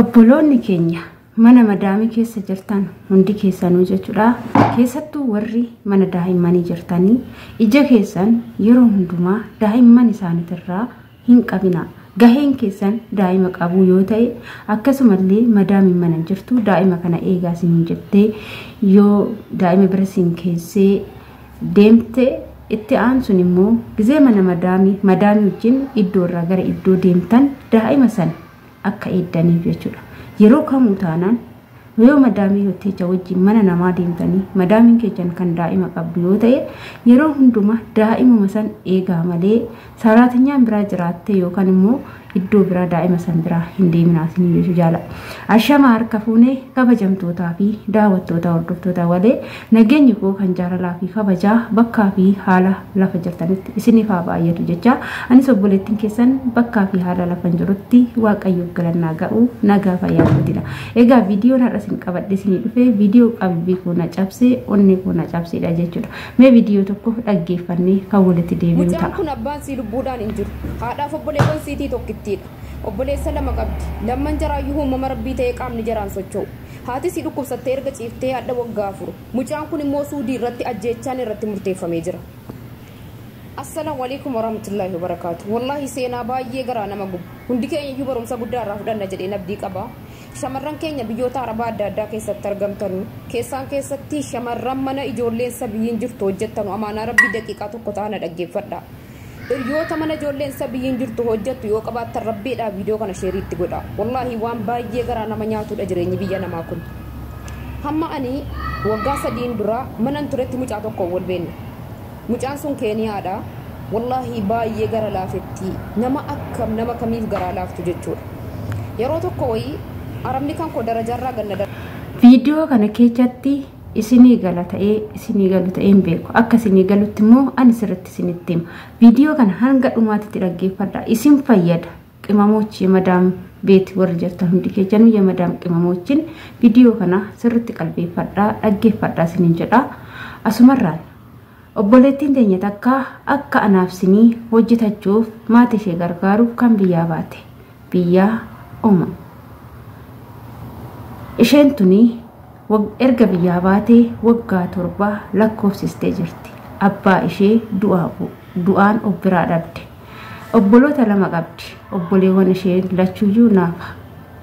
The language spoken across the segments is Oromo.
Obboloonni keenya mana madaamii keessa jirtan hundi keessanuu jechuudha. Keessattuu warri mana daa'immanii jirtanii ija keessan yeroo hundumaa daa'imman isaaniitirraa hin qabina. Gaheen keessan daa'ima qabuu yoo ta'e akkasumallee madaamiin mana jirtu daa'ima kana eegaa isin jettee yoo daa'ima bira isin keessee deemte itti aansun immoo gizee mana madaamii wajjin iddoo irraa gara iddoo deemtan daa'ima sana akka eeddaniif jechuudha. Yeroo kamuu taanaan yoo madaamii hojjecha wajjin mana namaa deemtanii madaamiin keessan kan daa'ima qabdu yoo ta'e yeroo hundumaa daa'imuma san eegaa malee saraatinyaan biraa jiraatte yookaan immoo iddoo biraa daa'ima san biraa hin deeminaa isin jechuu jaala. Ashama harka fuunee kabajamtootaa fi daawwattoota hordoftoota walee nageenyi koo kan jaalalaa fi kabajaa bakkaa fi haala lafa jirtanitti isiniif haa baay'atu jecha anis obboleettiin keessan bakkaa fi haala lafa jirutti waaqayyoof galannaa ga'u nagaa fayyaa godina. Egaa viidiyoon har'a isin qabadhe isinii dhufe viidiyoo qalbii koo na cabsee onnee koo na cabseedha jechuudha. Mee viidiyoo tokko dhaggeeffannee kan walitti deebinu ta'a. Mucaan kun abbaan sii lubbuudhaan hin jiru. Haadhaaf obboleewwan siitii tokkittiidha. Obboleessa lama qabdi. Lamman jaraayyuu uumama rabbii ta'ee qaamni jaraan socho'u. Haati sii dhukkubsattee erga ciiftee hadha waggaa 4. Mucaan kun immoo suudii irratti ajjeechaan irratti murteeffamee jira. Assalaamu alaikum warahmatullahi wabarakaatu. Wallaahi seenaa baay'ee garaa nama gubu. Hundi keenya iyyuu barumsa guddaa irraa fudhanna jedhee abdii qaba. Shamarran keenya biyyoota Arabaa adda addaa keessatti argamtanu keessaan keessatti shamarran mana ijoolleen sabiyyiin jirtu hojjettanu amaanaa rabbii daqiiqaa tokko ta'ana dhaggeeffadha. Hiriyoota mana ijoolleen sabiyyiin jirtu hojjettu yoo qabaattan rabbiidhaa viidiyoo kana sheeriitti godha. Wallaahi waan baay'ee garaa nama nyaatudha jireenyi biyya namaa kun. Hamma ani waggaa 3 dura manan turetti mucaa tokko wal beenne. Mucaan sun Keeniyaadha. Wallaahi baay'ee gara laafetti nama akkam nama kamiif garaa laaftu jechuudha. Yeroo tokko wayii arabni kan koo darajaarraa ganna. Viidiyoo kana keessatti isinii gala ta'ee isinii galu ta'ee hin beeku. Akka isinii galutti immoo ani sirriitti isinitti hima. Viidiyoo kana hanga dhumaatitti dhaggeeffadha. Isin fayyada. Qimamochi madaam beeti warri jirtan hundi keessanuu yaa madaam qimamochiin viidiyoo kana sirriitti qalbeeffadhaa dhaggeeffadhaa isiniin jedha. Asumarraan obboleettiin teenya takka akka anaaf sinii hojjetachuuf maatii ishee gargaaruuf kan biyyaa baate. Biyyaa Oman. Isheen tuni erga biyyaa baatee waggaa 7 lakkoofsistee jirti. Abbaa ishee du'aan of biraa dhabde. Obboloota 2 qabdi. Obboleewwan ishee lachuuyyuu naafa.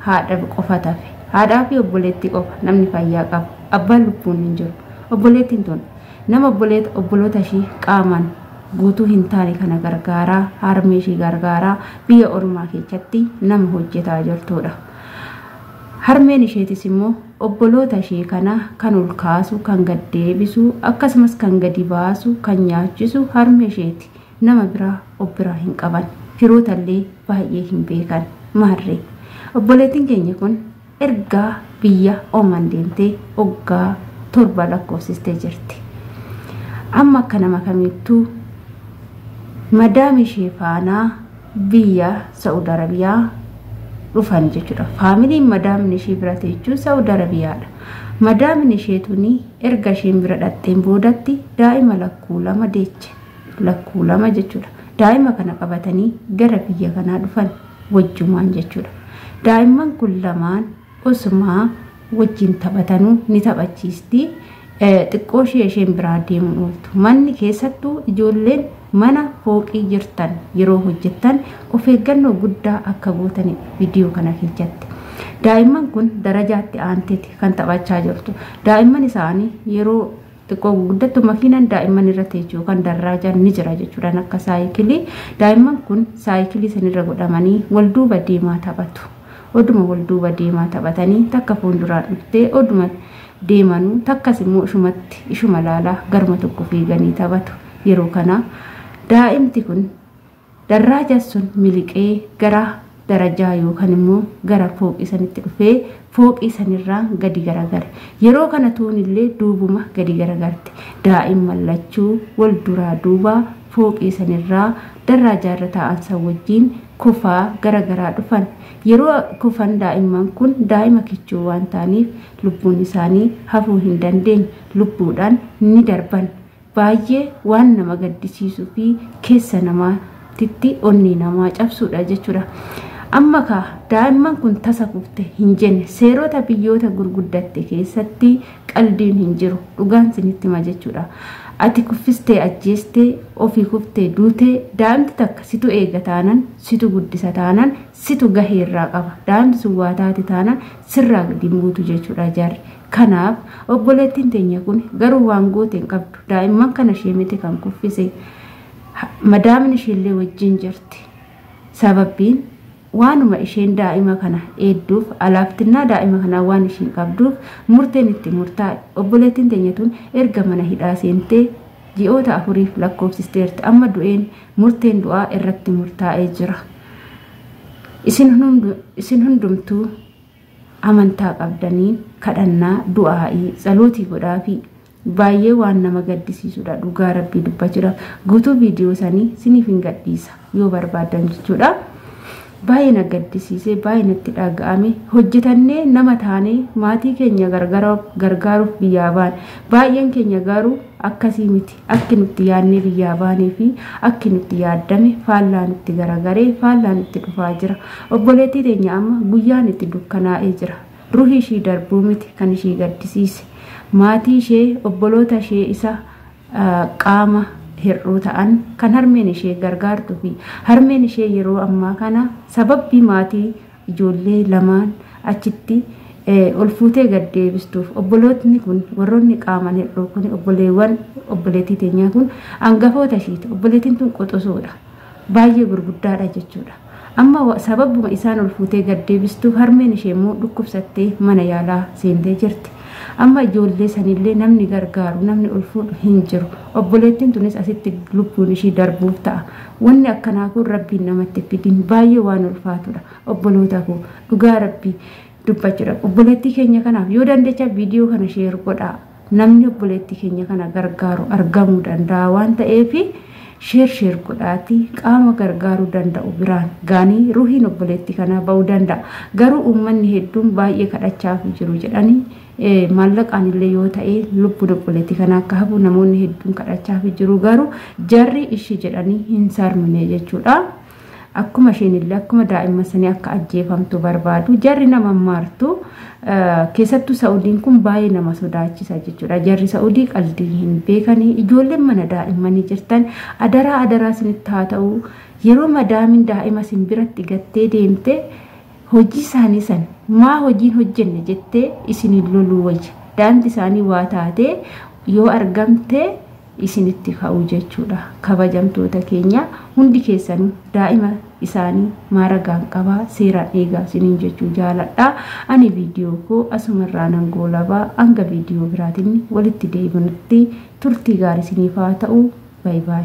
Haadha qofa tafe. Haadhaa fi obboleettii qofa namni fayyaa qabu. Abbaan lubbuun hin jiru. Obboleettiin tun nama obboloota ishee qaamaan guutuu hin taane kana gargaaraa, harmee ishee gargaaraa biyya ormaa keessatti nama hojjetaa jirtudha. Harmeen isheetis immoo obboloota ishee kana kan ol kaasu, kan gad deebisu, akkasumas kan gadi baasu, kan nyaachisu harmee isheeti. Nama biraa of biraa hin qaban. Firoota illee baay'ee hin beekan. Maarree obboleettiin keenya kun ergaa biyya Oman deemtee waggaa 7 lakkoofsistee jirti. Amma akka nama kamittuu madaam ishee faanaa biyya Saa'ud Arabiyaa dhufan jechuudha. Faamiliin madaamni ishee bira jechuun Saa'ud Arabiyaadha. Madaamni ishee tuni erga isheen bira dhaqxeen boodatti daa'ima lakkuu 2 deeche. Lakkuu 2 jechuudha. Daa'ima kana qabatanii gara biyya kanaa dhufan wajjumaan jechuudha. Daa'imman kun lamaan osumaa wajjin taphatanuu ni taphachiisti. Xiqqoo ishee isheen biraa deemuun ooltu. Manni keessattuu ijoolleen mana fooqii jirtan yeroo hojjettan of eeggannoo guddaa akka gootanidha viidiyoo kana keessatti. Daa'imman kun darajaatti aanteeti kan taphachaa jirtu. Daa'imman isaanii yeroo xiqqoo guddattu makiinaan daa'imman irra teechuu kan darraajaan ni jira jechuudhaan akka saayikilii. Daa'imman kun saayikilii sanirra godhamanii wal duuba deemaa taphatu. Oduma wal duuba deemaa taphatanii takka fuulduraan dhuftee oduma deemanuu takkas immoo ishumatti ishuma laalaa garma tokko fiiganii taphatu. Yeroo kana daa'imti kun darraajaan sun miliqee gara darajaa yookaan immoo gara fooqii sanitti dhufee fooqii sanirraa gadi garagare. Yeroo kana tuunillee duubuma gadi garagarte. Daa'imman lachuu wal duraa duubaa fooqii sanirraa darraajaa irra taa'an san wajjin kufaa garagaraa dhufan. Yeroo kufan daa'imman kun daa'ima kichuu waan ta'aniif lubbuun isaanii hafuu hin dandeenye. Lubbuudhaan ni darban. Baay'ee waan nama gaddisiisuu fi keessa namaatitti onnee namaa cabsuudha jechuudha. Amma kaa daa'imman kun tasa kufte hin jenne, seerota biyyoota gurguddatte keessatti qaldiin hin jiru, dhugaan sinitti hima jechuudha. Ati kuffistee ajjeestee, ofii kuftee duutee, daa'imti takka situ eega taanan, situ guddisa taanan, situ gahee irraa qaba. Daa'imti sun waa taate taanan sirraa gadi hin buutu jechuudha jarri. Kanaaf obboleettiin teenya kun garuu waan goote hin qabdu. Daa'imman kana ishee miti kan kuffise. Madaamni isheellee wajjin jirti. Sababbiin waanuma isheen daa'ima kana eedduuf, alaaftinnaa daa'ima kanaa waan isheen qabduuf murteen itti murtaa'e. Obboleettiin teenya tun erga mana hidhaa seentee ji'oota 4 lakkoofsisteerti. Amma du'een murteen du'aa irratti murtaa'ee jira. Isin hundumtuu amantaa qabdanii kadhannaa, du'aa'ii, tsalootii godhaafi baay'ee waan nama gaddisiisudha dhugaa rabbii dubbachuudhaaf. Guutuu viidiyoo sanii siniif hin gadhiisa yoo barbaadan jechuudha. Baay'ee na gaddisiisee, baay'ee natti dhaga'ame. Hojjetannee nama taanee maatii keenya gargaaruuf biyyaa baane. Baay'een keenya garuu akkasii miti. Akki nutti yaadnee biyyaa baanee fi akki nutti yaaddame faallaa nutti garagaree faallaa nutti dhufaa jira. Obboleettii teenya amma guyyaan itti dukkanaa'ee jira. Ruhi ishii darbuu miti kan ishii gaddisiise. Maatii ishee, obboloota ishee isa qaama hir'uu ta'an kan harmeen ishee gargaartuu fi harmeen ishee yeroo ammaa kana sababbii maatii ijoollee lamaan achitti ol fuutee gad deebistuuf, obbolootni kun warroonni qaamaan hir'uu kun obboleewwan obboleettii teenyaa kun hangafoota ishiiti. Obboleettiin tun qoxosoodha. Baay'ee gurguddaadha jechuudha. Amma sababuma isaan ol fuutee gad deebistuuf harmeen ishee immoo dhukkubsattee mana yaalaa seentee jirti. Amma ijoollee sanillee namni gargaaru, namni ol fuudhu hin jiru. Obboleettiin tunis asitti lubbuun ishii darbuuf ta'a. Wanni akkanaa kun rabbiin namatti fidin baay'ee waan ulfaatudha. Obboloota koo, dhugaa rabbii dubbachuudha. Obboleettii keenya kanaaf yoo dandeecha viidiyoo kana share godhaa. Namni obboleettii keenya kana gargaaru argamuu danda'a waan ta'eef share godhaatii qaama gargaaruu danda'u biraan gaanii ruhiin obboleettii kanaa ba'uu danda'a. Garuu uummanni hedduun baay'ee kadhachaaf jiru jedhanii maallaqaan illee yoo ta'e lubbuun obboleettii kanaa akka hafu namoonni hedduun kadhachaaf jiru, garuu jarri ishii jedhanii hin sarmine jechuudha. Akkuma isheen illee akkuma daa'imman sanii akka ajjeefamtu barbaadu. Jarri nama maartu, keessattuu Sa'udiin kun baay'ee nama sodaachisa jechuudha. Jarri Sa'udii qaldii hin beekanii. Ijoolleen mana daa'immanii jirtan adaraa adaraa isinitti haa ta'u, yeroo madaamin daa'ima isin biratti gattee deemte hojii isaanii san maa hojiin hojjenne jettee isinin loluu wayya. Daa'imti isaanii waa taatee yoo argamte isinitti ka'u jechuudha. Kabajamtoota keenya, hundi keessanuu daa'ima isaanii maaragaan qabaa, seeraan eegaa isiniin jechuu jaaladha. Ani viidiyoo koo asumarraa nan goolabaa, hanga viidiyoo biraatiin walitti deebinutti turtii gaarii isiniif haa ta'u. Baay baay.